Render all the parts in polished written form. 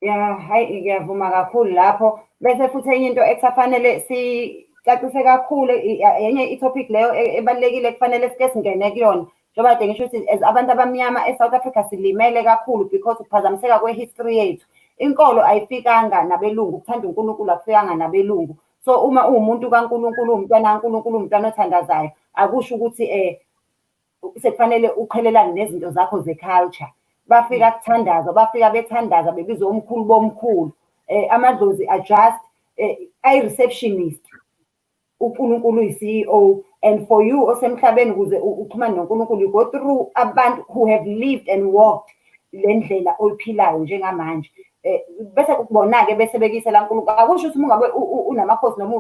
Ya, hhayi, ngiyavuma kakhulu lapho. Bese futhi enye into ekusafanele sicacise kakhulu, enye i-topic leyo ebalulekile ekufanele sike singene kuyona. Njengoba kade ngisho ukuthi as abantu abamnyama e-South Africa silimele kakhulu because ukuphazamiseka kwe-history yethu. Inkolo ayifikanga nabelungu, ukuthanda uNkulunkulu akufikanga nabelungu. So, uma uwumuntu kaNkulunkulu, uwumntwana kaNkulunkulu, uwumntwana othandazayo, akusho ukuthi sekufanele uqhelelane nezinto zakho ze-culture. Bafika kuthandazwa, bafika bethandaza bebizwa omkhulu bomkhulu. Amadlozi are just ayi-receptionist. uNkulunkulu uyi-CEO, and for you osemhlabeni, ukuze uxhumane noNkulunkulu, you go through abantu who have lived and walked le ndlela oyiphilayo njengamanje. Bese bona-ke bese bekuyisela kuNkulunkulu. Akusho ukuthi uma ungabe unamakhosi noma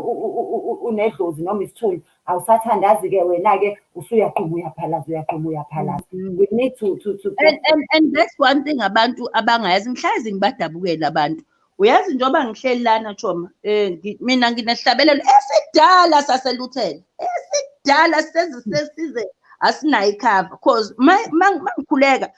unedlozi noma isithunywa, awusathandazi-ke wena-ke, usuyaqhuma uyaphalaza, uyaqhuma uyaphalaza. We need to And that's one thing abantu abangayazi. Ngihlezi ngibadabukela abantu. Uyazi, njengoba ngihleli lana, Choma, mina nginesihlabelelo esidala saseluthela, esidala seze sesize asinayo ikhava, cause mangikhuleka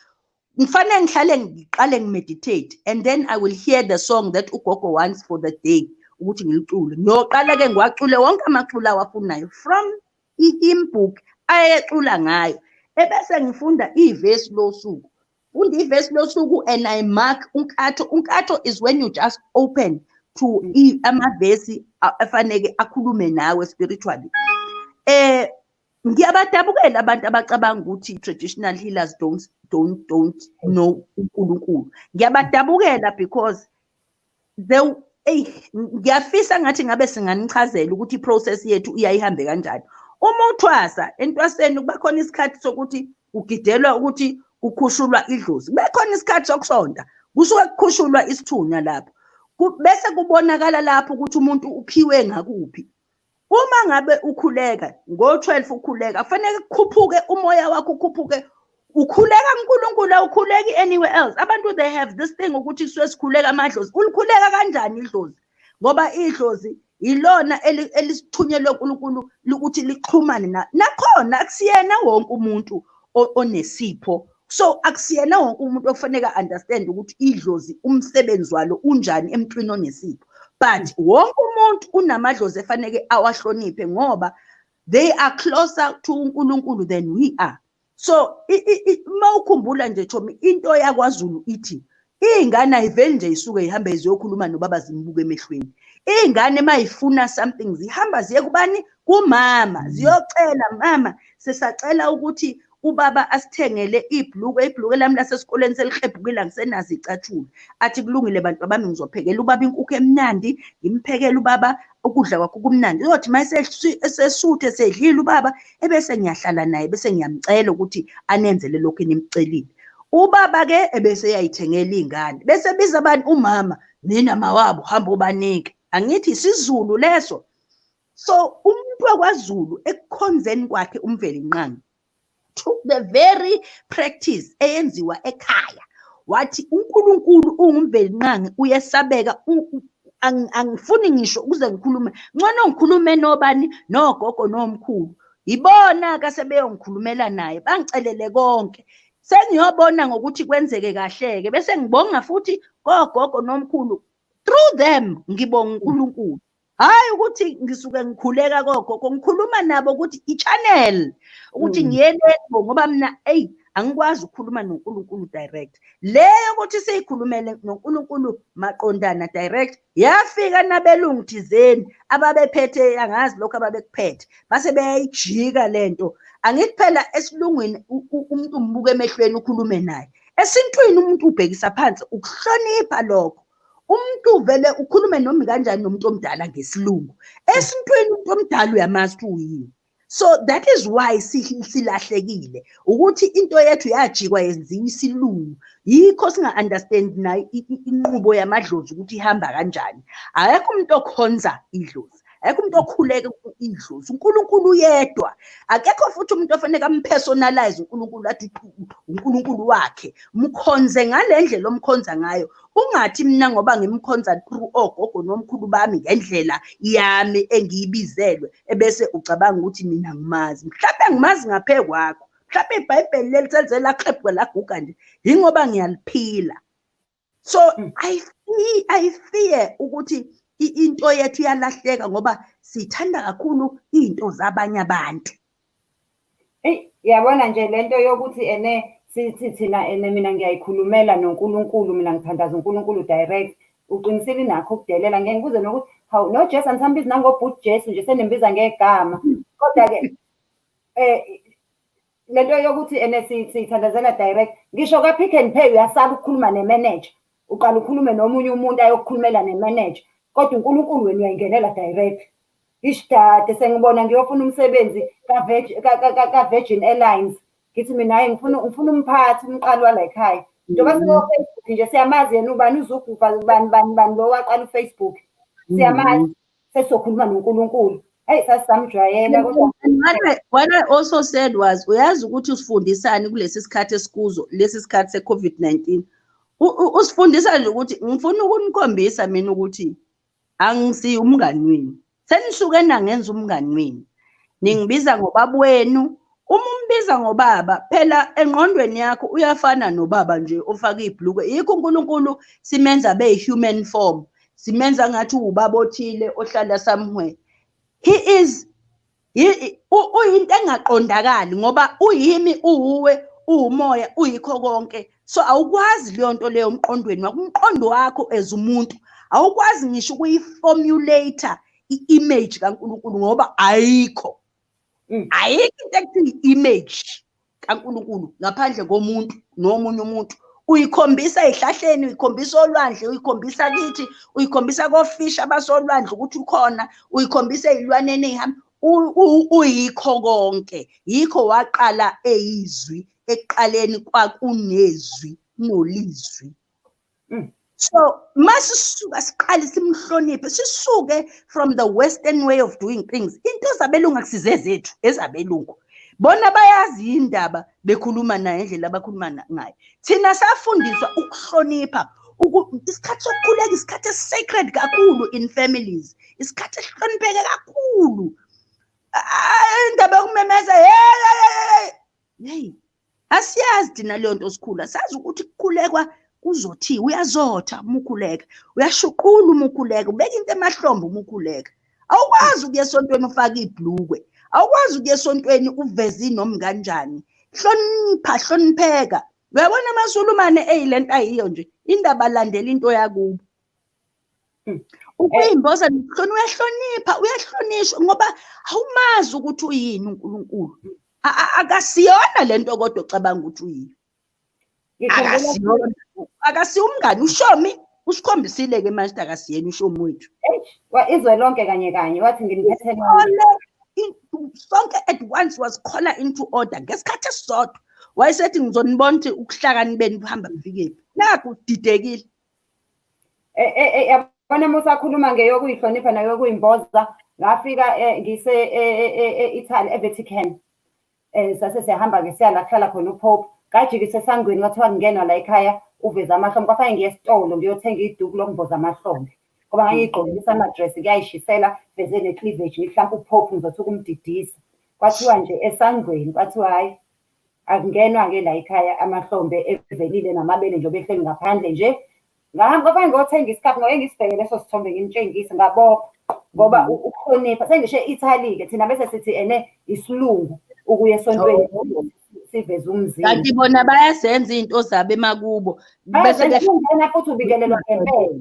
ngifanele ngihlale ngiqale ngimeditate and then I will hear the song that ugogo wants for the day ukuthi ngilicule. Ngiyoqala-ke ngiwacule wonke amaculo awafunayo from i-hymn book ayecula ngayo, ebese ngifunda ivesi losuku, funda ivesi losuku, and I mark unkatho. Unkatho is when you just open to amavesi afaneke akhulume nawe spiritually. Ngiyabadabukela abantu abacabanga ukuthi traditional healers don't know uNkulunkulu. Ngiyabadabukela because they, eyi, ngiyafisa ngathi ngabe singanichazela ukuthi i-process yethu iyayihambe kanjani. Uma uthwasa, entwaseni kuba khona isikhathi sokuthi kugidelwa, ukuthi kukhushulwa idlozi, kube khona isikhathi sokusonta, kusuke kukhushulwa isithunywa lapho. Bese kubonakala lapho ukuthi umuntu uphiwe ngakuphi. Uma ngabe ukhuleka ngo-12, ukhuleka, kufanele kukhuphuke umoya wakho, ukhuphuke, ukhuleka kuNkulunkulu, awukhuleki anywhere else. Abantu, they have this thing ukuthi kusuke sikhuleka amadlozi. Ulikhuleka kanjani idlozi? Ngoba idlozi ilona elisithunyelwe uNkulunkulu ukuthi lixhumane nakhona. Akusiyena wonke umuntu onesipho, so akusiyena wonke umuntu okufanele understand ukuthi idlozi umsebenzi walo unjani emntwini onesipho, but wonke umuntu unamadlozi efanele awahloniphe ngoba they are closer to uNkulunkulu than we are. So uma ukhumbula nje, Chomi, into yakwaZulu ithi iy'ngane ayiveli nje isuke ihambe ziyokhuluma nobaba, zimbuke emehlweni. Iy'ngane uma yifuna something zihamba ziye kubani? Kumama, ziyocela, "Mama, sisacela ukuthi ubaba asithengele ibhulukwe, ibhulukwe lami lasesikoleni selihlephukile, angisenazo iy'cathulo." Athi, "Kulungile bantu bami, ngizophekela ubaba inkukhu emnandi, ngimphekele ubaba ukudla kwakho kumnandi. Uyothi uma esesuthe, esedlile ubaba, ebese ngiyahlala naye, bese ngiyamcela ukuthi anenzele lokhu enimcelile." Ubaba-ke ebese eyayithengela iy'ngane, bese biza abantu, umama, "Nina mawabo, hamba ubanike." Angithi isiZulu leso? So umuntu wakwaZulu ekukhonzeni kwakhe uMvelinqangi took the very practice eyenziwa ekhaya, wathi uNkulunkulu unguMvelinqangi, uyesabeka, angifuni ngisho ukuze ngikhulume, ngcono ngikhulume nobani? Nogogo nomkhulu. Ibona-ke asebeyongikhulumela naye, bangicelele konke, sengiyobona ngokuthi kwenzeke kahle-ke, bese ngibonga futhi kogogo nomkhulu. Through them ngibonga uNkulunkulu. Hhayi ukuthi ngisuke ngikhuleka kogogo, ngikhuluma nabo ukuthi i-channel ukuthi ngiyeleni, ngoba mina, eyi, angikwazi ukukhuluma noNkulunkulu direct. Le yokuthi siyikhulumele noNkulunkulu maqondana direct yafika nabelungu thizeni ababephethe, angazi lokhu ababekuphethe, base beyayijika lento. Angithi phela esilungwini umuntu umbuka emehlweni ukhulume naye. Esintwini umuntu ubhekisa phansi, ukuhlonipha lokho. Umuntu vele ukhulume noma kanjani nomuntu omdala ngesilungu. Esintwini umuntu omdala uyamazi ukuthi uyini. So that is why silahlekile, ukuthi into yethu yajikwa yenziwa isilungu. Yikho singa-understand nayo inqubo yamadlozi ukuthi ihamba kanjani. Akekho umuntu okhonza idlozi, akekho umuntu okhuleka idlozi, uNkulunkulu uyedwa. Akekho futhi umuntu ofanele ampersonalize uNkulunkulu, athi uNkulunkulu wakhe. Mkhonze ngale ndlela omkhonza ngayo. Ungathi mina ngoba ngimkhonza through ogogo nomkhulu bami ngendlela yami engiyibizelwe, ebese ucabanga ukuthi mina ngimazi. Mhlawumbe ngimazi ngaphe kwakho. Mhlawumbe iBhayibheli leli selize laklebhuka laguga nje, yingoba ngiyaliphila. So I fear ukuthi into yethu iyalahleka ngoba sithanda kakhulu iy'nto zabanye abantu. Eyi, yabona nje lento yokuthi ene sithi thina ene mina ngiyayikhulumela noNkulunkulu, mina ngithandaza uNkulunkulu direct. Uqinisile, inakho ukudelela. Ngeke ngibuze nokuthi, hawu, noJesu anisambizi nangobhuti Jesu nje, senimbiza ngegama. Kodwa-ke lento yokuthi ene siyithandazela direct, ngisho ka-Pick n Pay uyasaba ukukhuluma ne-manager. Uqala ukhulume nomunye umuntu ayokukhulumela ne-manager, kodwa uNkulunkulu wena uyayingenela direct. Ish dade, sengibona ngiyofuna umsebenzi ka-Virgin Airlines. Ngithi mina, hhayi, ngifuna umphathi, umqali wala ekhaya. Njengoba siko-Facebook nje siyamazi yena ubani, uZugufa bani bani bani lo waqala u-Facebook. Siyamazi, sesizokhuluma noNkulunkulu. Eyi, sasisamjwayela kodwa. And what I also said was, uyazi ukuthi usifundisani kulesi sikhathi esikuzo, lesi sikhathi se-COVID-19? Usifundisa nje ukuthi ngifuna ukunikhombisa mina ukuthi angisiye umngani wenu. Senisuke nangenza umngani wenu. Ningibiza ngobaba wenu. Uma umbiza ngobaba, phela engqondweni yakho uyafana nobaba nje ofaka ibhlukwe. Yikho uNkulunkulu simenza abe human form. Simenza ngathi uwubaba othile ohlala somewhere. He is uyinto engaqondakali ngoba uyimi, uwuwe, uwumoya, uyikho konke. So awukwazi leyo nto leyo emqondweni wakho, umqondo wakho as umuntu awukwazi ngisho ukuyi-formulate i-image kaNkulunkulu ngoba ayikho. Ayikho into ekuthiwa i-image kaNkulunkulu ngaphandle komuntu nomunye umuntu. Uyikhombisa ey'hlahleni, uyikhombisa olwandle, uyikhombisa kithi, uyikhombisa kofishi abasolwandle ukuthi ukhona, uyikhombisa ey'lwaneni ey'hamba, uyikho konke. Yikho waqala eyizwi, ekuqaleni kwakunezwi, nolizwi. So masisuka siqale simhloniphe, sisuke from the western way of doing things. Into zabelungu akusize zethu, ezabelungu. Bona bayazi indaba bekhuluma naye indlela abakhuluma ngayo. Thina safundiswa ukuhlonipha. Isikhathi sokukhuleka isikhathi esi-sacred kakhulu in families. Isikhathi esihlonipheke kakhulu. Indaba yokumemeza, hey hey hey hey. Asiyazi thina leyo nto sikhula. Sazi ukuthi kukhulekwa kuzothiwa, uyazotha uma ukhuleka, uyashuqula uma ukhuleka, ubeka into emahlombe uma ukhuleka. Awukwazi ukuya esontweni ufake ibhlukwe, awukwazi ukuya esontweni uveze noma kanjani. Hlonipha, hlonipheka. Uyabona amaSulumane eyilento ayiyo nje, indaba landela into yakubo. Ukuyimboza nokuhlonipha, uyahlonipha, uyahlonishwa ngoba awumazi ukuthi uyini uNkulunkulu. Akasiyona lento kodwa ocabanga ukuthi uyiyo. Akasiyona. Akasiyo umngani, ushomi usikhombisile-ke manje ukuthi akasiyena ushomi wethu. Izwe lonke kanye kanye wathi nginiphethe nonke. Sonke at once was called into order ngesikhathi esisodwa. Wayesethi ngizonibona ukuthi ukuhlakani benu buhamba bufikephi. Nakhu didekile. Yabona uma usakhuluma ngeyokuyihlonipha neyokuyimboza, ngafika ngise e-Italy, eVatican. Sase siyahamba-ke siya la kuhlala khona uPope. Ngajikisa esangweni, kwathiwa kungenwa la ekhaya uveze amahlombe. Kwafanele ngiye esitolo ngiyothenga iduku lokumboza amahlombe. Ngoba ngangiyigqokisa ama-dress kuyayishisela, veze ne-cleavage, ngithi mhlampe uPope ngizothi ukumdidisa. Kwathiwa nje esangweni, kwathiwa hhayi, akungenwa-ke la ekhaya amahlombe evelile namabele nje ehleli ngaphandle nje. Ngahamba kwafanele ngiyothenga isikhafu, ngake ngisibheke leso sithombe nginitshengise, ngabopha ngoba ukuhlonipha. Sengisho e-Italy-ke thina bese sithi ene isilungu ukuya esontweni siveze umzimba. Kanti bona bayazenza iy'nto zabo emakubo. Bese ungena futhi ubingelelwa ngempepho.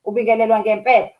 Ubingelelwa ngempepho.